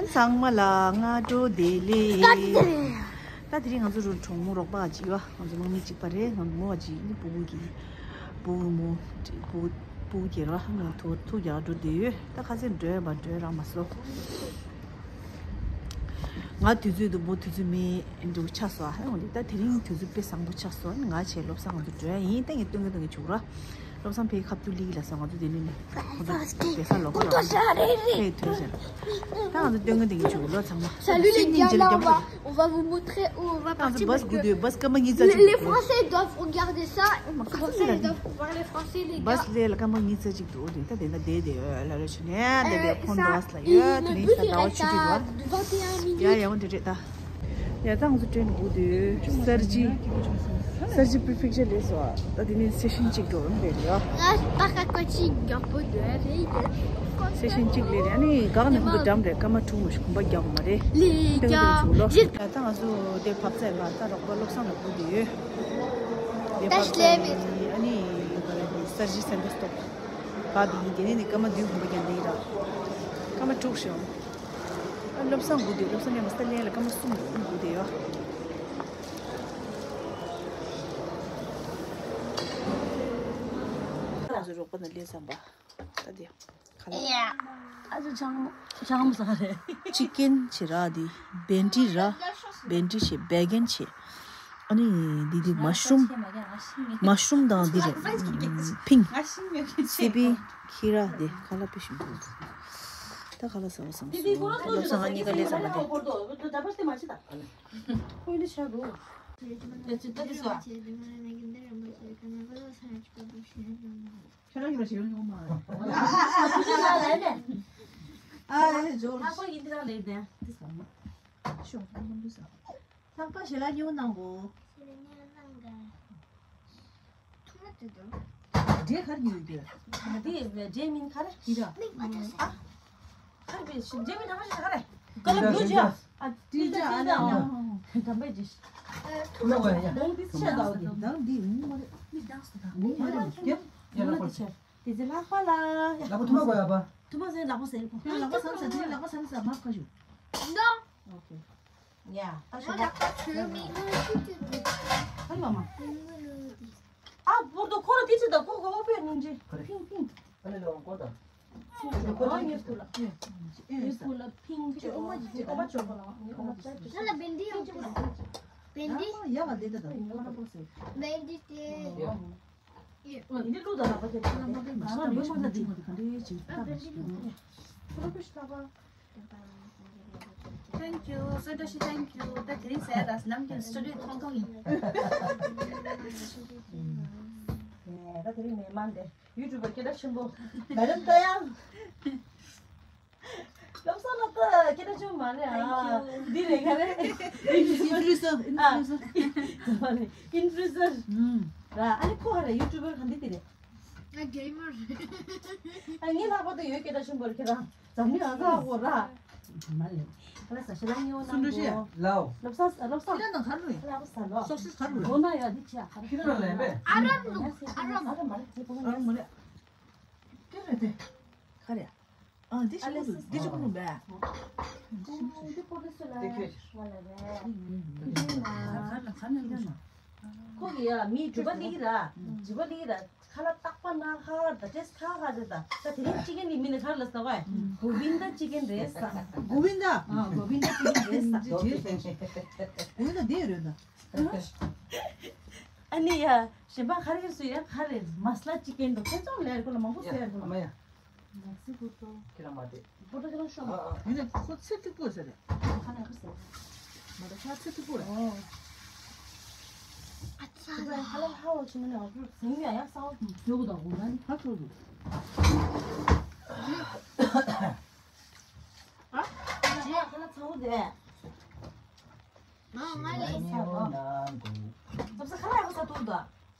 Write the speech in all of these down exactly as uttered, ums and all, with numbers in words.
ཚང་མ་ལ་སྔ་དྲོ་བདེ་ལེགས། ད་དེ་རིང་ང་ཚོ་རུ་གྲོགས་མོ་རོགས་པ་གཅིག་ཡོད། ང་ཚོ་དམག་མི་གཅིག་པ་རེད། ང་ཚོ་མོ་གཅིག་ནི་སྤུ་གུ་གི་སྤུ་གུ་མོ་སྤུ་གུ་སྤུ་གུ་གྱེར་བ་ང་ཐུག་ཐུག་རྒྱག་འགྲོ་བསྡད་ཡོད། ད་ཁ་སེམས་འགྲོ་ཡ་མ་འགྲོ་ཡ་རག་མ་སོང་། ང་དུས་ཚོད་དུ་མོ་དུས་ཚོད་མེད་འགྲོ་ཆགས་སོང་ཨ། འོན་ཏེ་ད་དེ་རིང་དུས་ཚོད་དཔེ་བཟང་པོ་ཆགས་སོང་། ང་བྱས་སློབ་གསར་ང་ཚོ་འགྲོ་ཡ་ཡིན། ད་ངས་སྟོན་གི་སྟོན་གི་བྱུག་ར། བློ་བཟང་ཕའི་ཁ་ཐུག་ལི་ལ་སོང་། ང་ཚོ་དེ་ནི་ནི་ཁོ་ཚོ་བེ་ས་ལོག་གོ་ལོག་ཕེ་ཐུར་ཟེར། ད་ང་ཚོ་སྟོན་གི་དེ་གི་བྱུག་ལོ་ཚང་མ། Salut les gars, là on va, on va vous montrer où on va partir parce que les, les Français doivent regarder ça. Les Français doivent voir les Français, les gars. Bus ལས་ལ་སྐར་མ་ཉི་ཤུ་རྩ་གཅིག་འདུག་དེ་ད་དེ་ད་དེ་དེ་ལ་ལ་ཆུ་ནས་དེ་དེ་ཁོང་འདུག་ལ་ཡོད། དེ་ནི་ས་ཟླ་བ་ཆུ་ཆུ་འདུག་ཡ་ཡ་འོན་དེ་རེད་ད། ཡ་ད་ང་ཚོ་ཊེན་སྒུག་དུས་གསར་བརྗེ་གསར་བརྗེ་པི་རི་ཕེག་ཅར་ལས་སོ། ད་དེ་ནས་སེ་ཤན་གཅིག་འགྲོ་རུང་རེད་ཡ། ང་པ་ཁ་ཀོ་ཅི་མགྱོགས་པོ་འདོད་རེད། སེ་ཤན་གཅིག་ལས་རེད། ཨ་ནི་གང་ནས་ཁོ་འགྲམ་རེད། སྐར་མ་དྲུག་མ་ཞིག་གོམ་པ་རྒྱག་མ་རེད། ལི་ཀྱ་ཡ་ད་ང་ཚོ་དེ་བབས་ཚར་ལ་ད་རོགས་པ་བློ་བཟང་ལ་སྒུག་དུས་ཡོད། དེ་བབས་ཚར་ཨ་ནི་ག་རེ་གསར་བརྗེ་སེན་ཊར་སི་ཊོབ་བབས་དེ་ཡིན། དེ་ནས་ནི་སྐར་མ་བདུན་གོམ་པ་རྒྱག་འདི་ཡིན་ར། སྐར་མ་དྲུག་ཞོག་ཨ་བློ་བཟང་སྒུག་དུས་བློ་བཟང་ལས་མ་སྟ་ལེན་ལ་སྐར་མ་གསུམ་སྒུག་དུས་ཡོད། ང་ཚོ་རོགས་པ་ན་ལས་བསམ་པ་ད་དེ་ག་ལ། ཨ་ཅོ་ཆང་མོ་ཆང་མོ་ཟ་རེད། ཅི་ཀེན་བྱེད་ར་དེ་བེན་ཏི་ར་བེན་ཏི་བྱེད་བེ་གན་བྱེད། ཨ་ནི་འདི་འདི་མ་ཤུམ་མ་ཤུམ་དང་འདི་རེད། ཕིང་སི་པི་ཁི་ར་དེ་ཁ་ལ་པི་ཤུམ་ད་ཁ་ལ་ཟ་བ་བསམ་སོང་། ལོ་ས་ང་གཉིས་ཀ་ལས་ཟ་མ་དེ། ཁྱོད་རང་གི་མ་ཞིག་ཡོང་ཡོང་མ། ཨ་ཨེ་ཇོར། ལྷག་པ་ཡིན་དེ་རང་ལས་དེ། ཤོག་ཐང་མ་འདུག་ས། ལྷག་པ་ཞེ་ལ་ཉོ་གནང་གོ། ཞེ་ལ་ཉོ་གནང་ག་ཐུག་མ་དེ་དང་། འདྲེ་གར་ཉོ་རྒྱུ། དེ་འདྲེ་མིན་ག་རེ། ཡི་ར། མིག་མ་ཐག་ས། ཨ། ཁར་བའི་ཞིམ་ཇེ་མི་ནང་ཞིག་ག་རེ། ཀ་ལ་བླུ་ཇ། ཨ་ཏི་ཏི་ཏི་ཏི་ཨ་ལ་ཡང་། གམ་པའི་ཇི། ཐུ་མ་གོ་ཡ་ཡ། ལོང་ཏི་ཆེ་ད་འོ་དི། དང་འདི་མི་མ་རེད། མི་དང་སུ་དང་། མི་མ་རེད། ཀྱེ། ཡ་ལ་གོ་ཆེ། དེ་ཚེ་ལྷག་པ་ལ། ལ་གོ་ཐུ་མ་གོ་ཡ་པ། ཐུ་མ་ཟེར་ལ་གོ་ཟེར་གོ། ལ་གོ་སང་ས་དེ་ལ་གོ་སང་ས་མ་ཁ་ཞུ། ནོ། ཨོ་ཁེ། ཡ། ད་ཞུ་ལ་གོ་ཆེ་མི་མ་ཤི་ཆེ། ཧ་ལ་མ། ཨ་བོར་དོ་ཁོ་ར་དི་ཆེ་ད་ཁོ་གོ་བོ་པེ་ནིང་ཇི། ཕིང་ཕིང་། ཨ་ལེ་ལོ་གོ་ད། ཨ་ངེ་སྐུ་ལ། ངེ་སྐུ་ལ་ཕིང་ཅི་ཨོ་མ་ཅི་ཨོ་མ་ཅོ་གོ་ལ། ངེ་ཨོ་མ་ཅི་ཅི། ད་ལ་བེན་ཌི་ཡོང་ཅི་ལ། བེན་ཌི། ཡ་ལ་དེ་ད་ད་ཡ་ལ་པོ་སེ། བེན་ཌི་དེ། ཨོ་ཡིན་ལུ་ད་ལ་པ་དེ་ད་ལ་མ་དེ་མ་ད་ལ་མ་ད་དེ་ག་འདྲེ་ཅི་ད་བེན་ཌི་ལུ། ཁོ་ར་པོ་ཤི་ད་པ། Thank you. So does she thank you. ད་དེ་རིང་ཟས་ར་ནམ་རྒྱུན་སི་ཊུ་ཌི་ཡོ་ཐོང་ཐོང་ཡིན། ད་དེ་རིང་མེ་མན་དེ་ཡུ་ཊུབ་པར་སྐད་གྲགས་ཆེན་པོ་མེ་ཌམ་ཏ་ཡང་། ལམ་སང་ལ་ད་སྐད་གྲགས་ཆེན་པོ་མ་རེད་ཨ། འདི་རེད་ག་རེ། ཨིན་ཕུ་ལུ་ཨིན་ཕུ་ལུ་ཨིན་ཕུ་ལུ་ཨ། ཨིན་ཕུ་ལུ་ཨིན་ཕུ་ལུ་ཨ། ར་ཨ་ནི་ཁོ་ཧ་ར་ཡུ་ཊུབ་པར་ག་འདི་དེ་རེད། ང་གེ་མར་རེད། ཨ་ངའི་ལྷག་པར་དུ་ཡོད་སྐད་གྲགས་ཆེན་པོ་རེད་ཁྱེད་རང་། འཛམ་གླིང་ཨ་ཟ་ཧོ་ར། མ་ལེ། ཁ་ལ་ས་ཤ་ལ་ཉོ་ན་སུ་འགྲོ་ཤེས། ལའོ། ལོབ་ས་ལོབ་ས། ཁྱེད་རང་ནང་གར་ལུས། ལ་ས་ལོ། སོ་སོ་གར་ལུས། མགོ་ན་ཡ་འདི་ཆ་ཁ་ལ། ཁྱེད་རང་ལ་ཡ་པས། ཨ་རམ་ལུ་ཨ་རམ། ཨ་རམ་མ་ལེ་ཁྱེད་པོ་ང་ཡ་ས། ཨ་རམ་མ་ལེ། ཁྱེད་རེད་དེ། ཁ་རེ། ཨ་འདི་ཤི་མོ་འདི་ཤི་མོ་ལུས་པས། འདི་པོ་ཏི་སུ་ལ་ང་ལ་རེད། ཁ་ལ་ཁ་ན་ཡ་ན། ཁོ་གི་ཡ་མི་ཇུ་པ་ལི་ར། ཇུ་པ་ལི་ར། ཁ་ལ་རྟག་པ་ན་ཁ་ད་ཏེས་ཁ་ཁ་རེད་ད། ད་དེ་རིང་ཅི་ཀན་ནི་མི་ནི་ཁར་ལ་ས་བ། གོ་བིན་ད་ཅི་ཀན་རེད་ས། གོ་བིན་ད། ཨ་གོ་བིན་ད་ཅི་ཀན་རེད་ས། གོ་བིན་ད་དེ་རེད་ད། ཨ་ནི་ཡ་གཞན་པ་ཁ་རེ་སུ་ཡ་ཁ་རེ་མ་སླ་ཅི་ཀན་འདུག་ཁྱེད་ཚོ་ལས་ཁོ་ལ་མང་པོ་ཟེར་ཁོ་ལ། ཁྱེད་རང་མ་དེ། པོ་ཏོ་ཁྱེད་རང་ཤོག་ཨ་ཨ། ཡིན་ནའི་ཁོ་ཚེ་ཐིག་པོ་ཟེར་རེད། ཁ་ན་ཁ་ཟེར། མ་རེད་ཁ་ཚེ་ཐིག་པོ་རེད། ཨོ། ཨ་ཙ་ཙ། ཁ་ལ་ཧ་བོ་ཆི་མ་ནི་ཨོ་པུ་ཟིང་ཡ་ཡ་སའོ། ཡོ་གུ་དང་གུ་ན་ནི་ཁ་ཚོ་གུ། ཨ། ཇི་ཡ་ཁ་ལ་ཚ་བོ་དེ། ང་ང་ལ་ཡིན་ས་ལོ། ཙབ་ས་ཁ་ལ་ཡག་པོ་ས་ཐུག་ད།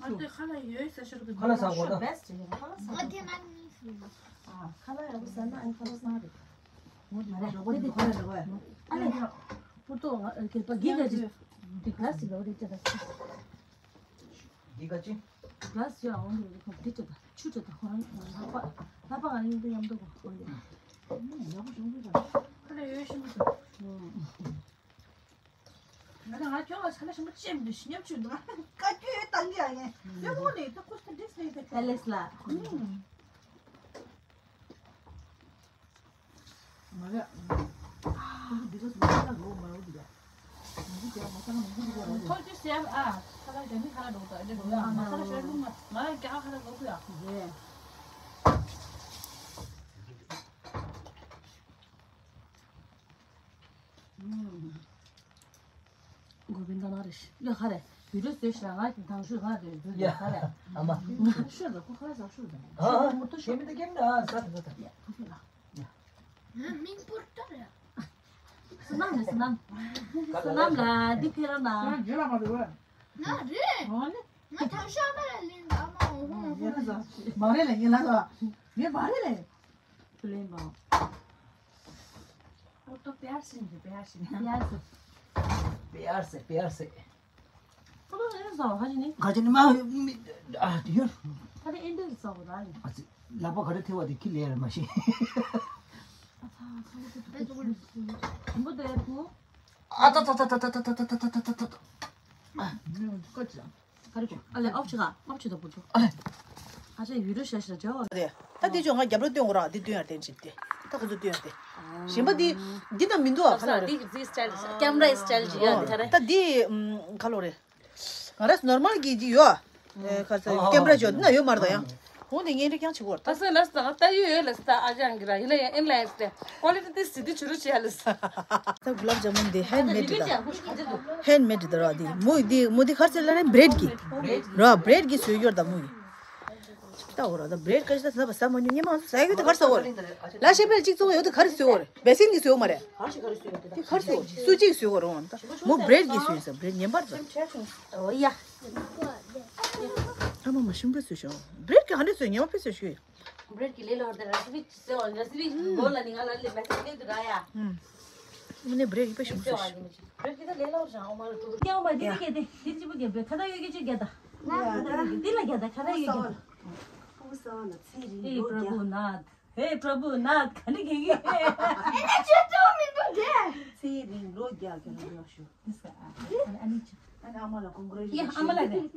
ང་དེ་ཁ་ལ་ཡོད་ས་ཤོར་གི་ཁ་ལ་ས་གོ་ད། ཤོར་བེས་ཅི་ཁ་ལ་ས་གོ་ད། ཨ་ཁ་ལ་ཡག་པོ་ས་ན་ཨ་ནི་ཁ་ལ་ས་རེད། ང་དེ་མ་རོགས་པ་དེ་ཁ་ལ་རོགས་ཡ། ཨ་ལེ། པུར་ཏོ་ང་གད་པ་གི་ག་ཅི་དེ་ག་ལ་སི་ལོ་རེད་ཅི་ད། འདི་ག་ཅི། ག་ལ་སི་ཡ་འོང་དེ་རེད་ཁོ་འདི་ཅི་ད་ཆུ་ཅི་ད་ཁོ་རང་ལྷག་པ་ལྷག་པ་ང་ཡིན་དུ་མཉམ་དུ་གོ་འོང་དེ། ཡག་པོ་བྱུང་གི་རེད། ཁ་ལ་ཡོད་ ང་ང་ཁྱོད་ལ་ཁ་ལག་ཞིམ་པོ་ཅེས་མི་འདུག་སྙམ་བཅུག་འདུག་བཀའ་བཀྱོན་བཏང་གི་ཡ་ཡིན། ཡོད་མོ་ནས་ད་ཁོ་ཁ་འདྲེས་ནས་ད་ཨེ་ལེས་ལ། ང་རེད། ཁོ་འདི་ག་སུ་ཁ་ལག་ལོ་མ་ཡོང་གི་ཡ། ང་ཚོ་རྒྱ་མ་ས་ང་མི་འདུག་ག་ར། ཐོ་ཅི་སེ་ཨ། ཁ་ལག་རྒྱ་མི་ཁ་ལག་འགྲོ་ད་འདི་འགྲོ་ཡ། མ་ས་ལ་ཤར་ལུང་ང་ང་རྒྱ་ཁ་ལག་འགྲོ་གི་ཡ། རེད། གོ་བིན་ད་ན་རེ་ཤི་ལ་ཁ་རེ་བི་རུ་སོས་ཤ་ང་གི་དང་ཤུ་ཁ་རེ་རུ་ཡ་ཁ་རེ། ཨ་མ། ཤུ་རེ་ཁོ་ཁ་རེ་ཟ་ཤུ་རེ། ཨ་ཨ་མོ་ཏོ་ཤོ་མི་ད་ཀེམ་ད་ས་ད་ད་ཡ་ཁོ་ཁེ་ལ། མིང་པོར་ཏོ་རེ། སུ་ནམ་རེ་སུ་ནམ། སུ་ནམ་ལ་འདི་ཕེ་ར་ན། ང་རྒྱུ་ལ་མ་འདུག་བ། ང་རེད། ཨོ་ནི། ང་ཐང་ཤ་མ་ལ་ལིན་ཨ་མ་འོ་ཧོ་ཧོ་ཧོ། མ་རེད་ལ་ཡིན་ལ་ལ། མི་མ་རེད་ལ། ཕུ་ལེན་པ། ཨོ་ཏོ་པེ་ཡར་སིན་གི་པེ་ཡར་སིན། པེ་ཡར་སིན། པེ་ཡར་སིན། པེ་ཡར་སིན། ཁོ་ལོ་ཨེ་ཟ་བ་ཁ་ཅིག་ནི། ཁ་ཅིག་ནི་མ་མི་ཨ་དེ་ཡོད། ཁ་དེ་ཨེ་འདྲ་ཟ་བ་ར་ཡིན། ཨ་ཙི་ལག་པ་ག་རེ་ཐེ་བ་དེ་ཁི་ལེ་ར་མ་ཤེས། ཨ་ཚ་ཚ་ལོ་ཁོ་དེ་ཁོ་དེ་ཁོ། ཨ་ཏ་ཏ་ཏ། ཨ་ནི་ཀོ་ཅི། ག་རེ་གོ། ཨ་ལེ་ཨོབ་ཆི་ག་ཨོབ་ཆི་ད་པོ་ཏོ། ཨ་ལེ། ཨ་ཅེ་ཡུ་རུ་ཤ་ཤ་ཇ་བ། རེད། ད་དེ་ཅོ་ང་རྒྱབ་ལ་སྟོན་གོ་ར་དེ་སྟོན་ཡར་དེ་ཅིག་དེ། ད་ཁོ་ཚོ་སྟོན་ཡར་དེ། གཞན་པ་དེ་འདི་ད་མི་འདུག་ཨ། ཁ་ལ་རེད། འདི་གི་སི་ཊའིལ་ཀེམ་ར་སི་ཊའིལ་ཅིག་ཡ་འདི་ད་རེད། ད་འདི་ཁ་ལོ་རེད། ང་ར་ནོར་མལ་གི་ཅིག་ཡོད། ཁ་ས་ཀེམ་ར་ཅོ་འདི་ན་ཡོད་མ་རེད་ད་ཡང་། འོ་ནི་ངས་རིག་ཀྱང་བྱེད་དགོས་རེད། ད་སེ་ལ་ས་ད་ཡོད་ཡོད་ལ་ས་ཨ་ཅང་གི་ར་ཡིན་ལ་ཡང་ཨིན་ལ་ཡང་སྟེ་ཀོ་ལི་ཊི་དེ་སི་དི་ཆུ་རུ་ཆེ་ལ་ས། ད་གུ་ལབ་ཇ་མུན་འདི་ཧེན་མེད་རེད་ད། ཧེན་མེད་རེད་ད་ར་འདི་མོ་འདི་མོ་འདི་ག་རེ་ཟེར་ལབ་ན་བྷི་རེཌ་གི་ར་བྷི་རེཌ་གི་བཟོས་ཡོད་ད་མོ་ཡི། ད་འོ་ར་ད་བྷི་རེཌ་ག་ཞིག་ད་ཟ་བ་ཟ་མ་ཉོ་ཉེ་མ་ཟ་ཡོད་ད་ག་རེ་ཟ་འོ་རེད། ལ་ཤེ་པེལ་གཅིག་བཙོང་ཡོད་ད་ག་རེ་ཟ་འོ་རེད། བེ་སིན་གི་བཟོས་མ་རེད། དེ་ག་རེ་ཟ་འོ་རེད། སུ་གཅིག་བཟོས་འོ་རེད། འོ་ད་མོ་བྷི་རེཌ་གི་བཟོས་ཡོད་ས་བྷི་རེཌ་ཉན་པར་ད། འོ་ཡ། ཨ་མ་མ་ཤིང་པོ་བཟོས་ཤོག་བྷི་རེཌ་གི་ཧ་འདྲ་བཟོས་ཉན་པ་བཟོས་ཤོག་བྷི་རེཌ་གི་ལས་ལོར་དེ་ར་སི་བི་ཆི་ཟེར་བ་ར་སི་བི་ཆི་གོ་ལ་ནི་ང་ལ་ལས་མེ་སེ་ཇི་དེ་ར་ཡ། ཨུམ། ཨ་ནི་བྷི་རེཌ་གི་དཔེ་ཞིམ་པོ་བཟོས་ཤིག་བྷི་རེཌ་གི་ད་ལས་ལོར་ཞང་ཨོ་མ་རུ་ཀྱང་མ་དེ་རི་གེ་དེ་དེ་ཅི་པོ་རྒྱབ་པའི་ཁ་ད་ཡོད་གི་ཅི་རྒྱ་ད། ང་ཁ་ད་ཡོད་གི་དེ་ལ་རྒྱ་ད་ཁ་ད་ཡོད་གི། ཧེ་པྲ་བྷུ་ནཱཐ། ཧེ་པྲ་བྷུ་ནཱཐ། ག་ནི་གེ་གི། ཨེ་ན་ཅི་ཅོ་མི་འདུག་གེ། ཚེ་རིང་ལོ་བརྒྱ་གི་ལ་ཡོད་ཤོག་ཨ་ནི་ཅི། ཨ་ནི་ཨ་མ་ལ་ཀོང་གྷི་རེ་ཆུ་ཨེ་ཨ་མ་ལ་རེད།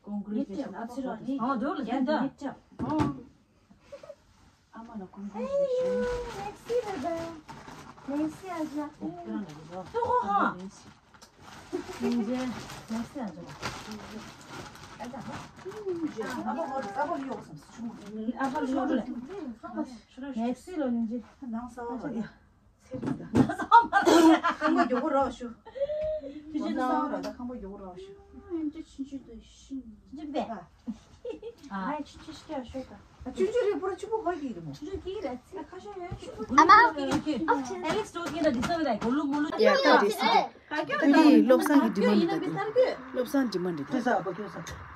ཀོང་གྷི་རེ་ཆུ་ཨ་ཚི་ར་ནི། ཨ་འགྲོ་ལ་ཡ་ད་ཡ་ད། ཨ་མ་ལ་ཀོང་གྷི་རེ་ཆུ། མེག་སི་རེད་ད། མེག་སི་ཨ་ཅག་ཏུ་ཧོ་ཧ། མེག་སི་ཨ་ཅག་མེག་སི་ཨ་ཅག་ཨ་ཅག་ཨ་ཕ་ཧོ་ཨ་ཕ་ལ་ཡོག་སམ་སི་ཆུ་མོ། ཨ་ཕ་ལ་ཡོག་ལ། མེག་སི་ལོ་ནི་ཇི། ནང་ས་བ་ར་ཡ། ཁང་པ་མགྱོགས་པོ་རག་ཤོག་ཁང་པ་མགྱོགས་པོ་རག་ཤོག་ཨ་ཆུང་ཆུང་དུ་ཤིང་། ཅི་བདེ། ཨ་ཆུང་ཆུང་ཤི་ཤོག་ད། ཆུང་ཆུང་རེད་པོ་ར་ཆུང་པོ་ག་གི་རེད་མོ། ཆུང་ཆུང་གི་རེད། ཁ་ཤས་ཡོད་ཆུང་པོ། ཨ་མ། ཨེ་ལེགས་ཌོ་གི་ན་དི་སོ་ར་གོ་ལུ་མོ་ལུ། ཡ་ད་དེ་སི་དེ། ད་འདི་བློ་བཟང་གི་ཌི་མན་ཌི་དེ། བློ་བཟང་ཌི་མན་ཌི་དེ།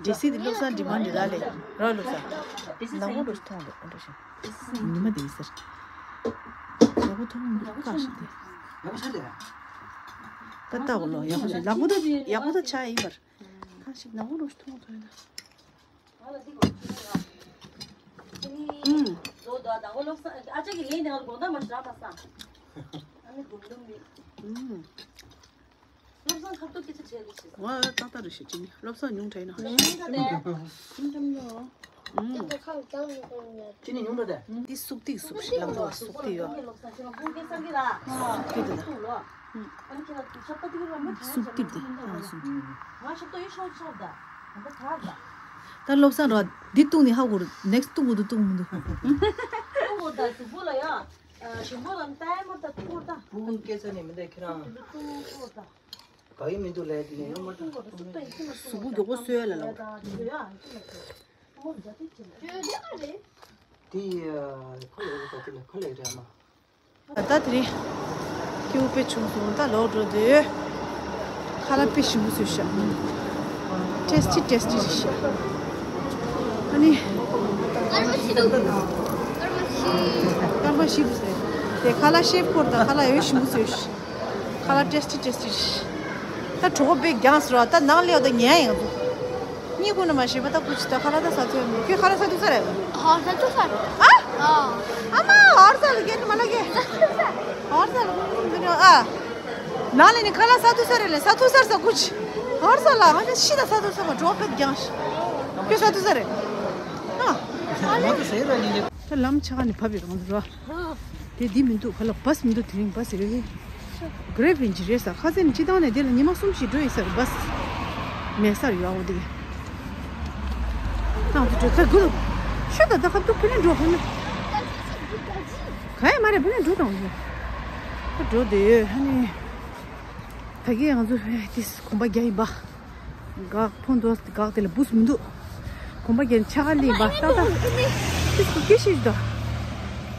ཌི་སི་དེ་བློ་བཟང་ཌི་མན་ཌི་ར་ལེ། ར་བློ་བཟང་། ནག་པོ་འགྲོ་ཐོང་འགྲོ་འགྲོ་ཤིང་། ཉི་མ་དེ་ཡིན་ཟེར། ཡག་པོ་མཐོང་མི་འདུག་ཁ་ཞིག་དེ། ཡག་པོ་ཆགས་འདུག་ད་ལྟ་གོ་ལོ་ཡག་པོ་ཆགས་ལག་པ་ད་ཡག་པོ་ད་ཆགས་ཡིན་པར། ཁ་ཞིག་ནག་པོ་རོ་ཞིག་མཐོང་ཐོས་ན། ཨུམ། ཨ་ཅག་གི་ལས་ནས་དགོང་དག་མ་ཞིག་རག་མ་སང་། ཨ་ནི་དགོང་དག་མི། ཨུམ། བློ་བཟང་ཁ་ཐུག་སྐད་ཆ་བྱས་རེད་ཞེས། ང་ཏག་ཏག་རེད་ཞེས་ཅི་ནི་བློ་བཟང་ཉུང་དྲགས་ན་ཧ་ཤ། ཉུང་དྲགས་དེ། ཉུང་དྲགས་མྱོང་། ཨུམ། ཁ་ལ་ཀྱང་མི་གོ་ཉལ། ཅི་ནི་ཉུང་དྲགས་དེ། འདི་སུག་ཏིག་སུག་ཞིག་ལམ་ཐོག་སུག་ཏིག་ཡོད། བློ་བཟང་ཁྱེད་རང་ཁུངས་སྐྱེལ་བསམ་གྱི་ར། སུག་ཏིག་དེ་ད། ཨུམ། ཨ་ནི་ཁྱེད་རང་ཤ་སྟག་ཏིག་ར་མི་དྲན་སུག་ཏིག་དེ་ཨ་སུག་ཏིག་ང་ཤ་སྟག་ཡོད་ཤོག་ཤོག་ད། ང་ད་ད་ད། ད་བློ་བཟང་ར་འདི་བཏུང་ནི་ཧ་གོ་རུ་ནེག་སི་བཏུང་གོ་འདུག་བཏུང་མི་འདུག་བཏུང་གོ་ད་གཟུགས་པོ་ལ་ཡ། ཞིམ་པོ་ལ་ཏའི་མ་ད་ཐུག་ད། བུ་ཀུན་སྐད་ཆ་ནི་མི་འདྲ་ཁྱེད་རང་། ཐུག་ད། ག་ཡི་མི་འདུག་ལས་དེ་ནས་ཡོང་མ་ཐུག་ད། གཟུགས་པོ་མགྱོགས་པོ་གསོས་ལ་ལ། དེ་ཡི་ཁ་ལ་ཡོད་པ་དེ་ལ་ཁ་ལ་ཡོད་རེད་མ། ད་ལྟ་དེ་རིང་ཁྱེའུ་དཔེ་ཆུང་སོང་ད་ལོག་འགྲོ་དུས། ཁ་ལག་དཔེ་ཞིམ་པོ་བཟོས་ཤག་ཊེས་ཊི་ཊེས་ཊི་རེད་ཤག་ཨ་ནི། སྐར་མ་བཞི་པོ་ཟེར། དེ་ཁ་ལག་ཤེབ་ཁོར་དང་ཁ་ལག་ཡོད་ཞིམ་པོ་བཟོས་ཤག་ཁ་ལག་ཊེས་ཊི་ཊེས་ཊི་རེད་ཤག་ད་གྲོད་ཁོག་དཔེ་རྒྱངས་སོང་ར་ད་ནང་ལས་འོ་ད་ཉལ་ཡང་འདུག་གཉིད་ཁུག་ན་མ་ཤེས་པ་ད་ཁུ་ཅི་ད་ཁ་ལག་ད་ཟ་ཚོད་མི་ཁྱོད་ཁ་ལག་ཟ་ཐུབ་ས་རེད། ཧ་ཟ་ཐུབ་ས་རེད། ཨ། ཨ། ཨ་མ་ཧར་ས་ལ་རྒྱལ་དུ་མ་ལ་རྒྱལ། ཨར་ས་ལ་ཨ། ནང་ལ་ནི་ཁ་ལག་ཟ་ཐུབ་ས་རེད་ལ་ཟ་ཐུབ་ས་རེད་ས་ཀུ་ཅི། ཨར་ས་ལ་ང་ཚོ་ཤི་ད་ཟ་ཐུབ་ས་མ་འགྲོ་ཕེད་རྒྱང་ཤི། ཁྱོད་ཟ་ཐུབ་ས་རེད། ཨ། ད་ལམ་ཆགས་ནས་བབས་ཡོད་རང་ཚོ། དེ་འདི་མི་འདུག་ཁ་ལག་བཱས་མི་འདུག་དེ་རིང་བཱས་རེད། གྷ་རེབ་ཡིན་གྱི་རེད་ས། ཁ་སང་ནས་སྤྱི་བཏང་ནས་དེ་ལ་ཉི་མ་གསུམ་ཞིག་འགྲོ་ཡི་ས་རེད་བཱས། མེད་ས་རེད་ཡོད་འོ་དེ། ཏང་དུ་འགྲོ་ད་དགོས་ལ། ཤོད་ད་ད་ཁ་ཐུག་ཕི་ནས་འགྲོ་ཧ་ནི། ག་ཡ་མ་རེད་ཕི་ནས་འགྲོ་དང་འོ་ད་འགྲོ་དེ་ཡོད་ཧ་ནི། ད་གིན་ང་ཚོ་ཧེ་ཏིས་གོམ་པ་བརྒྱབ་ཡིན་པ། འགག་ཕོན་འགྲོ་འགག་དེ་ལ་བཱས་མི་འདུག་གོམ་པ་བརྒྱབ་ནས་ཆ་ག་ལེན་པ་ཏག་ཏག་ཏིས་གུ་སྐད་ཤེས་ད།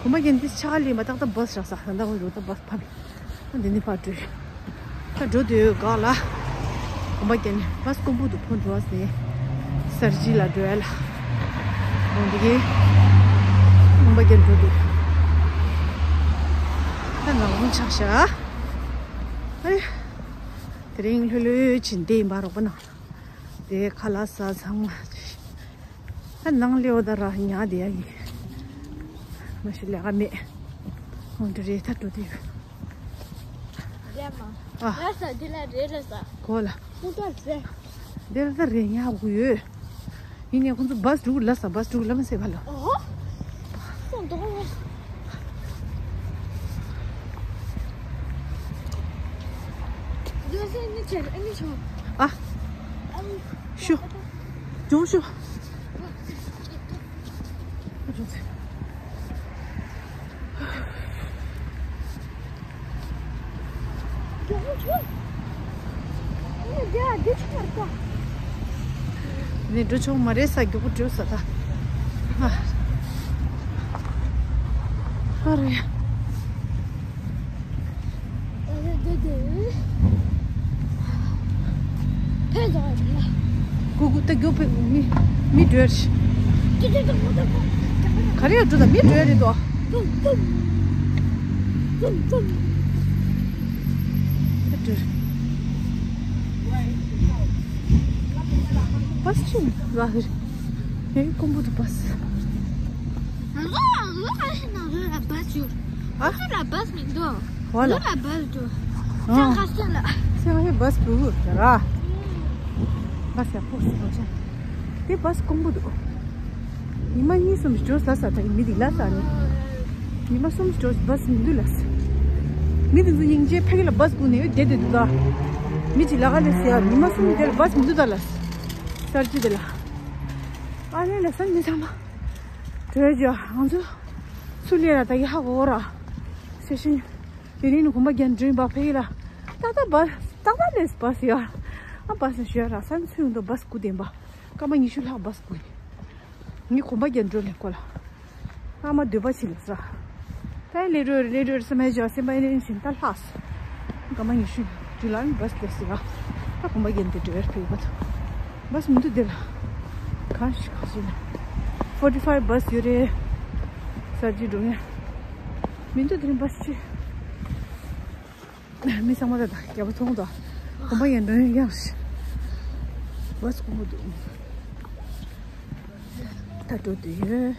གོམ་པ་བརྒྱབ་ནས་ཏིས་ཆ་ག་ལེན་པ་ཏག་ཏག་བཱས་རག་ས་ད་ལྟ་འོ་རོ་ད་བཱས་ཕབ། ཨ་འདི་ནི་ཕར་འགྲོ། ད་འགྲོ་དུས་འགག་ལ། གོམ་པ་བརྒྱབ་ནས་བཱས་དཀོན་པོ་འདུག་ཕོན་འགྲོ་བ་ཟེར། གསར་བརྗེ་ལ་འགྲོ་ཡ་ལ། འོ་འདི་གི། གོམ་པ་བརྒྱབ་འགྲོ་དུས། ད་ནང་ལོང་ཆགས་ཤག་ཨེ། དེ་རིང་ལྷོད་ལྷོད་ཕྱིན་བསྡད་ཡིན་པ་རོགས་པ་ནང་། དེ་ཁ་ལག་ཟ་ཚང་མ། ད་ནང་ལེའོ་ད་ར་ཉག་དེ་ཡ་ཡིན། མ་ཤི་ལས་ཀ་མེད། ཧོན་དུ་རེད་ད་འགྲོ་དུས། རེད་མ། ཨ། རེད་ས་དེ་ལ་རེད་རེད་ས། གོ་ལ། ཧུ་ཏ་རེད། དེ་ལ་ད་རེད་ཉག་དགུ་ཡོད། ཡིན་ནའི་ཁོང་ཚོ་བཱས་འགྲོ་གི་ལ་ས་བཱས་འགྲོ་གི་ལ་མ་ཟེར་བ་ལ། ཨོ། སོང་དོ། ཨ། ཤོ། ཇོ་ཤོ། ནས་འགྲོ་ཆོག་མ་རེད་ས་མགྱོགས་པོ་འགྲོ་ས་ད། ཨ། ཨ་རེད། ཕན་ཐོགས་ཡོད་ལ། གུ་གུ་ད་མགྱོགས་པོ་མི་མི་འགྲོ་ཡ་རེད། ག་རེ་ཡ་འགྲོ་ད་མི་འགྲོ་ཡ་རེད་དོ། ད་འགྲོ། བཱས་ཆེན་ལ་ཧེ་ཀོང་པོ་དུ་བཱས། ང་ཚོ་ང་ཚོ་ཨ་ཧེ་ང་ཚོ་ལ་བཱས་ཡོད། ཨ། ང་ཚོ་ལ་བཱས་མི་འདུག་ང་ཚོ་ལ་བཱས་འདུག་ཨ། ཅང་ཁ་སེང་ལ། སེང་ཧེ་བཱས་འདུག་ར། བཱས་ཡག་པོ་ཞིག་ཡོད་ཅང་། དེ་བཱས་ཀོང་པོ་འདུག་ཉི་མ་གཉིས་གསུམ་ཞིག་འགྲོ་ལ་ས་ད་ཡིན་མི་འདི་ལ་ས་ནི། ཉི་མ་གསུམ་ཞིག་འགྲོ་བཱས་མི་འདུག་ལ་ས། མི་འདི་ཚོ་སྙིང་རྗེ་ཕ་གི་ལ་བཱས་སྒུག་ནས་ཡོད་བསྡད་བསྡད་འདུག་ད། མི་གཅིག་ལ་ཁ་ལས་ཟེར་ཡ་ཉི་མ་གསུམ་དེ་ལ་བཱས་མི་འདུག་ད་ལ་ས། གསར་བརྗེ་དེ་ལ། ཨ་ནེ་ལ་ས་མི་ཚང་མ། བྲོས་ཇོ་ང་ཚོ་སུ་ལས་ར་ད་ཡ་ཧ་གོ་ར། ཤེ་ཤིན། དེ་རིང་ནི་གོམ་པ་རྒྱག་འགྲོ་ཡིན་པ་ཕ་གི་ལ། ཏག་ཏག་བཱས་ཏག་ཏག་ལས་བཱས་ཡོད། ཨ་བཱས་ནས་ཞོལ་ར་ས་ཚུན་དུ་བཱས་སྒུག་བསྡད་པ། སྐར་མ་ཉི་ཤུ་ལྷག་བཱས་སྒུག་ཡིན། ངས་གོམ་པ་རྒྱག་འགྲོ་ལས་ཀོ་ལ། སྔ་མ་འདོད་པ་ཆེ་ལ་ས། ད་ལས་འགྲོ་ལས་འགྲོ་སེམས་པ་ཇོ་སེམས་པ་ཡིན་བཞིན་ད་ལྷག་སོང་། སྐར་མ་ཉི་ཤུ་དུས་ལ་ནི་བཱས་སྒུག་ཟེར་ར། ད་གོམ་པ་རྒྱག་འདི་འགྲོ་ཡར་ཕེབས་པ་དང་། བཱས་མི་འདུག་འདི་ལ། གང་ཞིག་གང་ཞིག་ན། ཕོར་ཊི་ཕའིབ་བཱས་ཡོད་རེད། ས་རྒྱུ་འགྲོ་ངེས། མི་འདུག་དེ་རིང་བཱས་ཅི། མི་ཚང་མ་ད་ད་རྒྱབ་པ་མཐོང་ད། གོམ་པ་ཡན་འགྲོ་ཡོང་ཡང་ཞིག་བཱས་གོམ་པ་འདུག་ད་འགྲོ་དུས་ཡོད།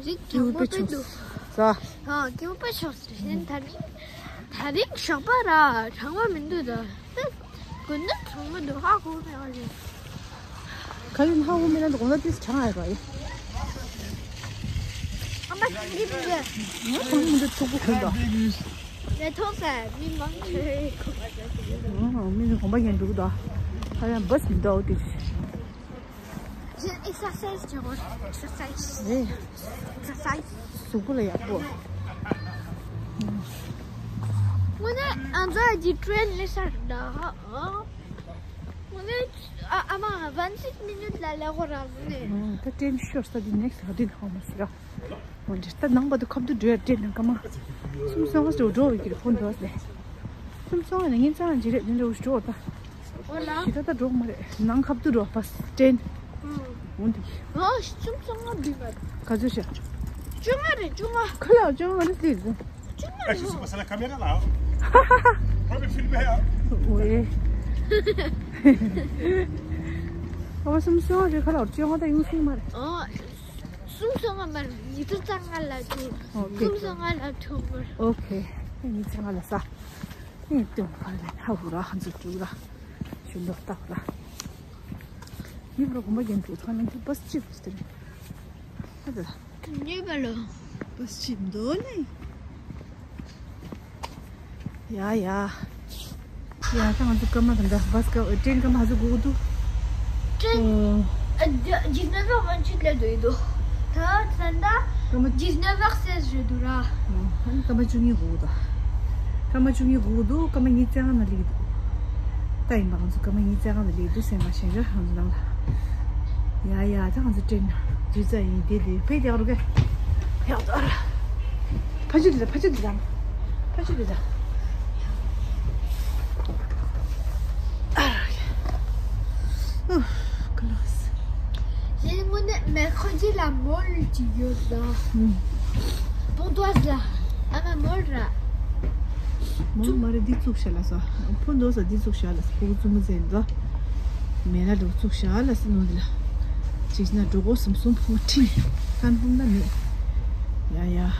ད་རིང་གྲང་མོ་དཔེ་འདུག་ས། ཨ་སྐྱིད་པོ་དཔེ་ཆགས་སོང་། ད་རིང་ད་རིང་ཞོགས་པ་ར་གྲང་མོ་མི་འདུག་ད། ད་དགོང་དག་གྲང་མོ་འདུག་ཧ་གོ་མེད་ཨ་ལེ། ག་ཡིན་ཧ་གོ་མེད་ན་དགོང་དག་ཏིས་གྲང་ཨ་ཡ་ག་ཡིན། ཨ་མ་ཐང་གི་མི་འདུག་ང་ཐང་གི་མི་འདུག་ཐུག་པོ་གོན་ད། ལས་ཐོག་ས་མི་མང་ཆེ་གོ་པ་ཅོ་ཅོ། ཨ་མི་ནི་གོམ་པ་ཡན་འདུག་ད། ད་ཡང་བཱས་མི་འདུག་ཨོ་ཏིས། ཇེན་ཨེག་སར་སའི་ཛི་བྱེད་དགོས། ཨེག་སར་སའི་ཛི། རེད། ཨེག་སར་སའི་ཛི། གཟུགས་པོ་ལ་ཡག་པོ། དངོས་གནས་ང་ཚོ་འདི་ཊེན་སླེབས་ས་རེད་ད། དངོས་གནས་ཨ་ཨ་མ་ཝན་སིགས་མི་ནིཊ་ལ་ལས་གོ་ར་དངོས་གནས། ད་ཊེན་ཤོར་ས་འདི་ནེགསི་ཧ་དུས་ཧ་མ་སི་ར། འོན་ཏེ་ད་ནང་པ་དུ་ཁབ་ཏུ་འགྲོ་ཡ་ཊེན་ནང་ཀ་མ། སུམ་སོང་ང་འགྲོ་འགྲོ་བའི་གི་ཕོན་འགྲོ་སླེ། སུམ་སོང་ང་ནས་ངན་ཚང་ཇི་རེད་དེ་འདྲ་འུ་འགྲོ་ད། ཨོ་ལ། ཞི་ད་ད་འགྲོ་མ་རེད་ནང་ཁབ་ཏུ་འགྲོ་བ་སི་ཊེན། ཨུམ། འོན་ཏེ། ཨོ་སུམ་སོང་ང་བི་མ་རེད། ག་ཚོད་ཤ། བཅོ་ལྔ་རེད་བཅོ་ལྔ། ཁ་ལ་བཅོ་ལྔ་རེད་སླེ་རེད། བཅོ་ལྔ་རེད། ཨ་ཤི་སུ་པ་ས་ལ་ཁ་མེ་ར་ལ། ཁ་མེ་ཕིལ་མེ་ཡ། ཝེ། ཨོ་སུམ་སོང་ང་རེད་ཁ་ལ་བཅོ་ལྔ་ད་ཡོང་སྲིད་མ་རེད། ཨོ། སུམ་སོང་ང་མར་ཉི་ཚེ་རྩ་ལྔ་ལ་ཐུག་ཨོ་ཁེ། སུམ་སོང་ང་ལ་ཐུག་མར། ཨོ་ཁེ། ཉིན་ཚེ་ང་ལ་ས། ནི་དུང་ཕར་ལ་ཧ་ཧུ་ར་ཧན་ཚུ་ཀྲུ་ར། ཞུ་ལོ་ཏག་ར། ནི་བར་གོམ་པ་རྒྱན་ཀྲུ་ཐང་མིན་དུ་བས་ཅི་བས་ཏེ་རེ། ཨ་ད། ཉེ་བ་ལོ། བས་ཅི་མདོ་ནི། ཡ་ཡ། ཡ་ད་ང་ཚོ་སྐར་མ་ག་འདྲ་བས་སྐར་ཏྲེན་སྐར་མ་ཧ་ཚོ་གུག་འདུག་ཏྲེན། ཨ་ཇི་ནེ་བར་མན་ཆི་ལེ་འདུག་ཡིན་འདུག་ད་ཚན་ད། སྐར་མ་ཇི་ནེ་བར་སེ་རེ་འདུག་ར། ཨ་ནི་སྐར་མ་བཅུ་གཉིས་གུག་འདུག་སྐར་མ་བཅུ་གཉིས་གུག་འདུག་སྐར་མ་ཉི་ཤུ་རྩ་ལྔ་ན་སླེབས་འདུག་ད་ཡིན་པ་ང་ཚོ་སྐར་མ་ཉི་ཤུ་རྩ་ལྔ་ན་སླེབས་འདུག་སེམས་མ་ཤེས་ར་ང་ཚོ་ནང་ལ། ཡ་ཡ་ད་ང་ཚོ་ཏྲེན་ན་དུས་ཚོད་ཡིན་དེ་དེ་ཕེ་དེ་རུ་གེ། ཡག་ཏོ་ར། ཕ་ཆུ་དེ་ད་ཕ་ཆུ་དེ་ད། ཕ་ཆུ་དེ་ད། J'ai demandé mercredi la molle du yoga. Pour toi là, à ma molle là. མོ་མ་རེད་འདི་བཙུགས་ཤག་ལ་སོ། ཕུ་མདོ་ས་འདི་བཙུགས་ཤག་ལ་སོ། ཕུ་བཙུགས་མ་ཟེར་འདོ། མེ་ལ་འགྲོ་བཙུགས་ཤག་ལ་སོ་ནོ་འདི་ལ། ཅིག་ན་འགྲོ་གོ་སུམ་སུམ་ཕུ་ཁྲིན། ཁན་ཕུང་ན་མེད། ཡ་ཡ།